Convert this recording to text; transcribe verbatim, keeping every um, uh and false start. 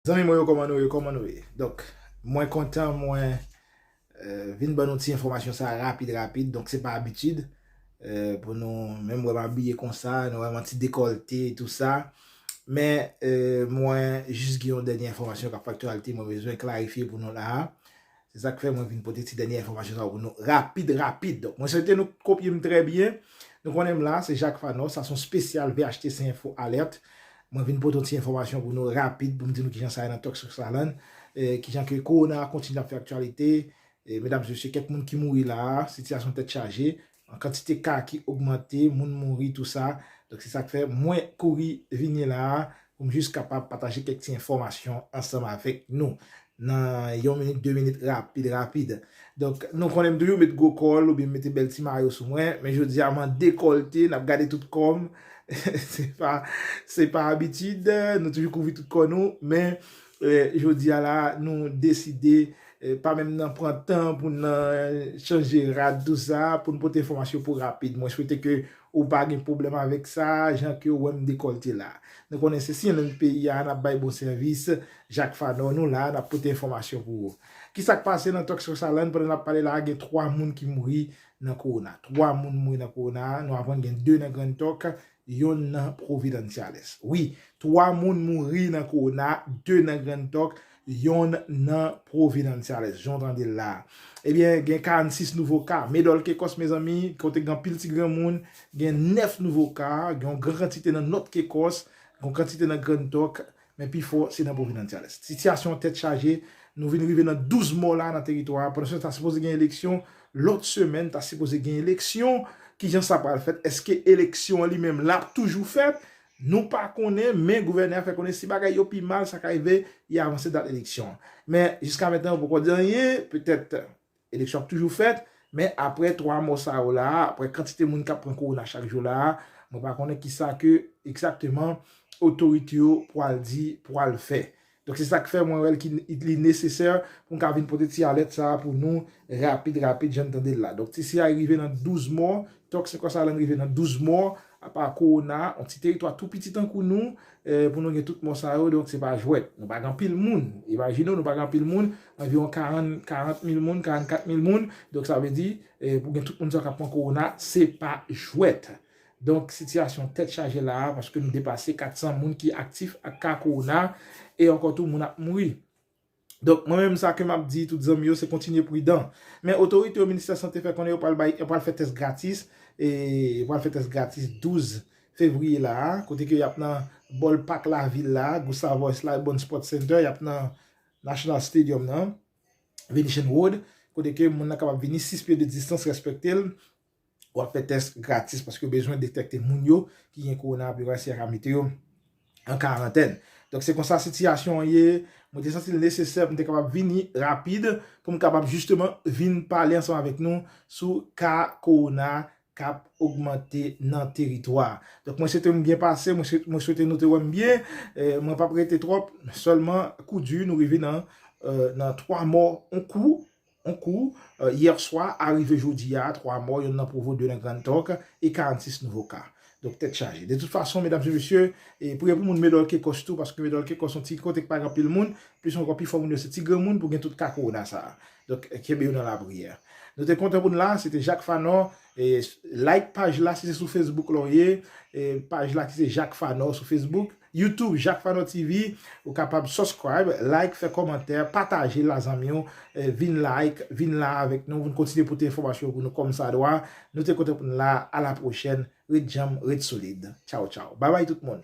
Zanmi mwen yo, kòman nou ye? Kòman nou ye? Donk, mwen kontan, mwen eh, vin ban nou ti enfòmasyon sa rapid, rapid. Donk, se pa abitid eh, pou nou menm wè m abiye konsa, nou wè m an ti dekòlte, tou sa. Men, eh, mwen jis gen yon dènye enfòmasyon k ap fè aktyalite, mwen bezwen klarifye pou nou la a. Se sa k fè mwen vin pote ti dènye enfòmasyon sa pou nou rapid, rapid. Donk, mwen swete nou kopye m trè byen. Nou konnen m la, se Jacques Fanor, sa se yon spesyal V H T C Info Alerte. Mwen vin pote yon ti enfòmasyon pou nou rapid, pou m di nou kijan sa ye nan Talk Show Salon, eh, kijan ke kowona a kontinye ap fè aktyalite, eh, medam, mesye, kèk moun ki mouri la a, sitiyasyon tèt chaje, an kantite ka ki ogmante, moun mouri, tou sa. Donk, se sa k fè mwen kouri vini la a, pou m jis kapab pataje kèk ti enfòmasyon ansanm avèk nou. Nan yon minit, de minit, rapid, rapid. Donk, nou konnen m toujou met gwo kòl oubyen m mete bèl ti mayo sou mwen, men jodi a m an dekòlte, n ap gade tout kò m. Se pa, se pa abitid, nou toujou kouvri tout kò nou, men eh, jodi a la, nou deside eh, pa menm nan pran tan pou n nan chanje rad, tou sa, pou n pote enfòmasyon pou rapid. Mwen swete ke ou pa gen pwoblèm avèk sa, jan ke ou wè m dekòlte la. Nou konnen se C N N peyi a, n ap bay bon sèvis. Jacques Fanor, nou la, n ap pote enfòmasyon pou ou. Kisa k pase nan Talk Show Salon? Pandan n ap pale la a, gen twa moun ki mouri nan kowona. Twa moun mouri nan kowona. Nou aprann gen de nan Grand Talk, yonn nan Providenciales. Wi, twa moun mouri nan kowona, de nan Grand Talk, yonn nan Providenciales. Jan w tande l la. Ebyen, gen karannsis nouvo ka. Medal Caicos, mezanmi, kote gen anpil ti granmoun, gen nèf nouvo ka, gen yon gran kantite nan North Caicos, gen yon kantite nan Grand Talk, men pi fò, se nan Providenciales. Sitiyasyon tèt chaje, nou vin rive nan douz mò la nan teritwa a. Pandan se tan, ta sipoze gen eleksyon, lòt semèn, ta sipoze gen eleksyon. Kijan sa pral fèt? Èske eleksyon an li menm, l ap toujou fèt? Nou pa konnen, men gouvènè a fè konnen si bagay yo pi mal, sa ka rive, y avanse dat eleksyon. Men, jiska mentnan, yo poko di anyen, petèt, eleksyon ap toujou fèt, men apre twa mò sa yo la, apre kantite moun k ap pran kowona chak jou la, mwen pa konnen kisa ke egzakteman otorite yo pwal di, pwal fè. Donk, se sa k fè mwen wè l ki li nesesè pou m ka vin pote ti alèt sa a pou nou rapid, rapid, jan n tande l la. Donk, T C I rive nan douz mò, Talk Show Salon rive nan douz mò, apa kowona, yon ti teritwa tou piti tankou nou, eh, pou nou gen tout mò sa yo, donk se pa jwèt. Nou pa gen anpil moun. Imajine w, nou pa gen anpil moun, anviwon karant, karant mil moun, karannkat mil moun. Donk, sa vle di, eh, pou gen tout moun sa k ap pran kowona, se pa jwèt. Donk, sitiyasyon tèt chaje la a, paske nou depase kat san moun ki aktif ak ka kowona, e ankò tou, moun ap mouri. Donk, mwen menm, sa ke m ap di tout zanmi yo, se kontinye pridan. Men otorite yo, ministè sante fè konnen yo pral bay, yo pral fè tès gratis, e yo pral fè tès gratis douz fevriye la a, kote ke y ap nan ballpark lavil la, Gustav Holst Life Bond Sports Center, y ap nan National Stadium nan, Venetian Road, kote ke moun nan kapab vini sis pye de distans, respekte l, w ap fè tès gratis paske yo bezwen detèkte moun yo ki gen kowona a pou yo ka eseye ka mete yo an karantèn. Donk, se konsa sitiyasyon an ye. Mwen te santi l nesesè pou m te kapab vini rapid pou m kapab jisteman vin pale ansanm avèk nou sou ka kowona k ap ogmante nan teritwa. Donk, mwen swete m byen pase, mwen swete, mwen swete nou te wè m byen. Eh, mwen p ap rete twòp, sèlman kou di, nou rive nan, eh, nan twa mò, yon kou, yon kou, eh, yè swa, arive jodi a, twa mò, yonn nan Provo, de nan Grand Talk, e karannsis nouvo ka. Donk, tèt chaje. De tout fason, medam e mesye, e priye pou moun Medal Caicos tou, paske Medal Caicos se yon ti kote k pa gen anpil moun, plis ankò, pifò moun yo se ti granmoun pou gen tout ka kowona sa a. Donk, kenbe yo nan lapriyè. Nou te kontan pou n la, se te Jacques Fanor. E like paj la, si se sou Facebook la w ye, e paj la ki se Jacques Fanor sou Facebook. YouTube, Jacques Fanor T V, ou kapab subscribe, like, fè kòmantè, pataje l a zanmi w, eh, vin like, vin la avèk nou, vin kontinye pote enfòmasyon pou nou kòmsadwa. Nou te kontan pou n la, a la pwochèn, ret djanm, ret solid. Tchaw, tchaw. Babay tout moun.